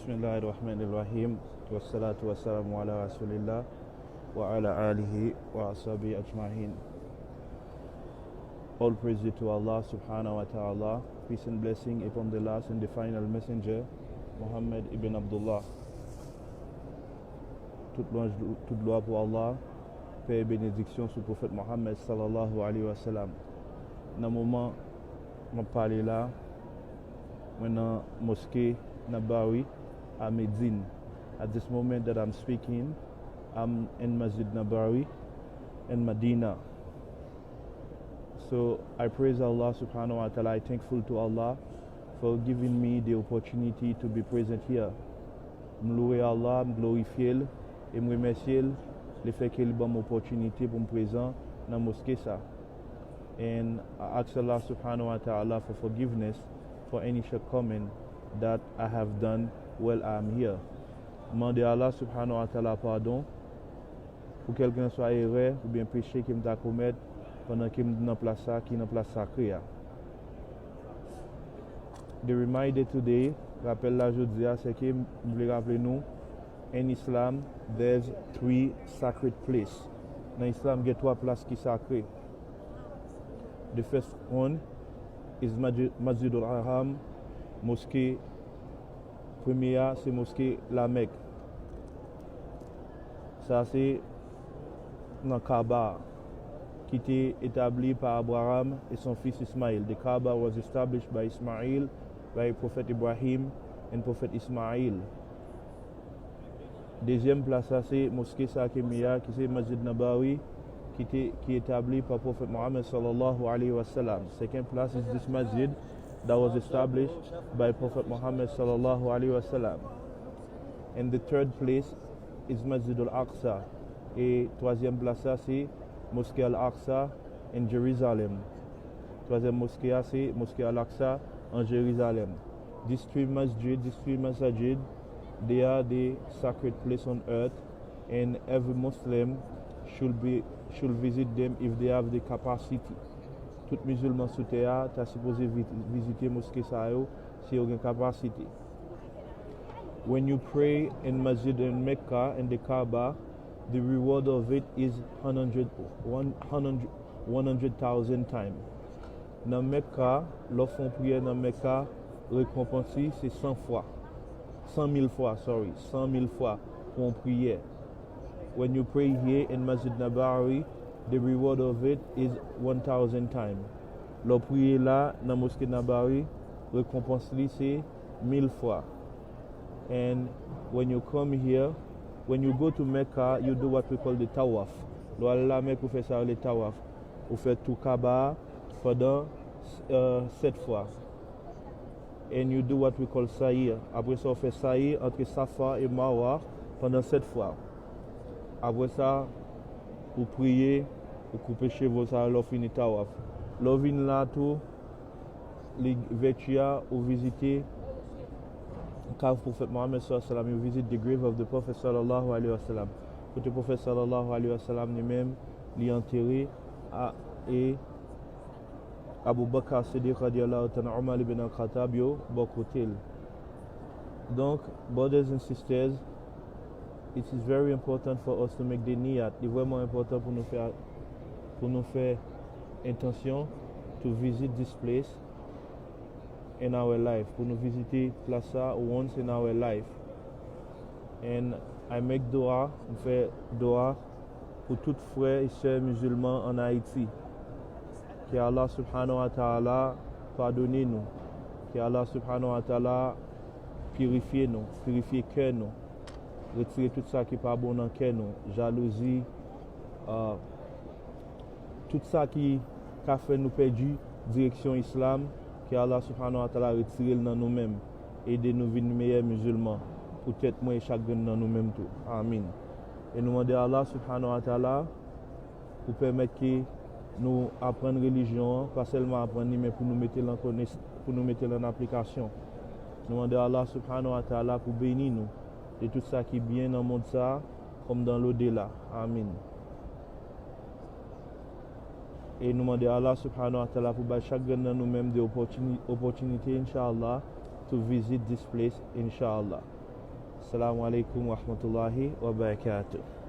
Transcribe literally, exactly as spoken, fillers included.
Bismillahir Rahmanir Rahim. Wassalatu wassalamu ala Rasulillah wa ala alihi wa ashabihi ajma'in. All praise due to Allah subhanahu wa ta'ala. Peace and blessing upon the last and the final messenger, Muhammad ibn Abdullah. Tout lwanj, tout glwa pou Allah, pè e benediksyon sou pwofèt Muhammad sallallahu alayhi wa sallam. Nan moman m ap pale la, mwen nan moske Nabawi a Medine. At this moment that I'm speaking, I'm in Masjid Nabawi in Medina. So I praise Allah subhanahu wa ta'ala. I thankful to Allah for giving me the opportunity to be present here. M louwe Allah, m glorifye l, e m remèsye l lefètke li ban m opòtinite pou m prezan nan moske sa. And I ask Allah subhanahu wa ta'ala for forgiveness for any shortcoming that I have done while I am here. M mande Allah subhanahu wa ta'ala padon pou kèlkenswa erè oubyen peche ke m ta komèt pandan ke m nan plas sa ki nan plas sakre a. The reminder today, rapèl la jodi a, se ke m vle raple nou, in Islam, there's three sacred place. Nan Islam, gen twa plas ki sakre. The first one is Masjid, Masjidul Haram, moske. Premye a, se moske Lamèk. Sa se nan Kaaba, ki te etabli pa Abraham e son fis Ismail. The Kaaba was established by Ismail, by Prophet Ibrahim and Prophet Ismail. Dezyèm plas la se moske sa ke m ye a, ki se Masjid Nabawi, ki te, ki etabli pa Pwofèt Muhammad sallallahu alayhi wa sallam. Second place is this masjid that was established by Prophet Muhammad sallallahu alayhi wa sallam. And the third place is Masjid al-Aqsa. E twazyèm plas la se Moske Al-Aqsa in Jerusalem. Twazyèm moske a se Moske Al-Aqsa an Jerizalèm. These three masjid, these three masajid, they are the sacred place on earth, and every Muslim should be, should visit them if they have the capacity. Tout mizilman sou tè a ta sipoze vi-, vizite moske sa yo si yo gen kapasite. When you pray in Masjid in Mecca, in the Kaaba, the reward of it is one hundred, one hundred, one hundred thousand times. Nan Mecca, lè w fè yon priyè nan Mecca, rekonpans li se san fwa. San mil fwa, sorry, san mil fwa pou yon priyè. When you pray here in Masjid Nabawi, the reward of it is one thousand times. Lè w priye la nan moske Nabawi, rekonpans li se mil fwa. And when you come here, when you go to Mecca, you do what we call the tawaf. Lè w al la Mèk, ou fè sa yo le tawaf. Ou fè tou Kaaba a pandan, euh, sèt fwa. And you do what we call sa'i. Apre sa, ou fè sa'i antre Safa e Marwa pandan sèt fwa. Apre sa, ou priye, ou koupe cheve w sa lè w fini tawaf. Lè w vin la tou, li vèti a, ou vizite kav Pwofèt Muhammad sallallahu alayhi wa sallam, ou vizite the grave of the Prophet sallallahu alayhi wa sallam. Kote Pwofèt sallallahu alayhi wa sallam li menm, li antere a, e Abu Bakr Siddiq radiyallahu ta'ala anhu, Umar ibn al-Khattab yo bò kote l. Donk, brothers and sisters, it is very important for us to make the niyat. Li vrèman enpòtan pou nou fè, pou nou fè entansyon to visit this place in our life, pou nou vizite plas sa once in our life. And I make dua, m fè dua pou tout frè e sè mizilman ann Ayiti. Ke Allah subhanahu wa ta'ala padone nou. Ke Allah subhanahu wa ta'ala pirifye nou, pirifye kè nou. Retire tout sa ki pa bon nan kè nou, jalouzi, ah, tout sa ki ka fè nou pèdi direksyon Islam, ke Allah subhanahu wa ta'ala retire l nan nou menm. Ede nou vin meyè mizilman, pou tèt mwen e chak grenn nan nou menm tou. Amin. E nou mande Allah subhanahu wa ta'ala pou pèmèt ke nou aprann relijyon an, pa sèlman aprann li, men pou nou mete l an kones-, pou nou mete l an aplikasyon. Nou mande Allah subhanahu wa ta'ala pou beni nou de tout sa ki byen nan mond sa a, kòm dans l'au-delà. Amin. E nou mande Allah subhanahu wa ta'ala pou bay chak grenn nan nou menm de opòtini-, opòtinite, inshallah, to visit this place, inshallah. Assalamu alaikum wa rahmatullahi wa barakatuh.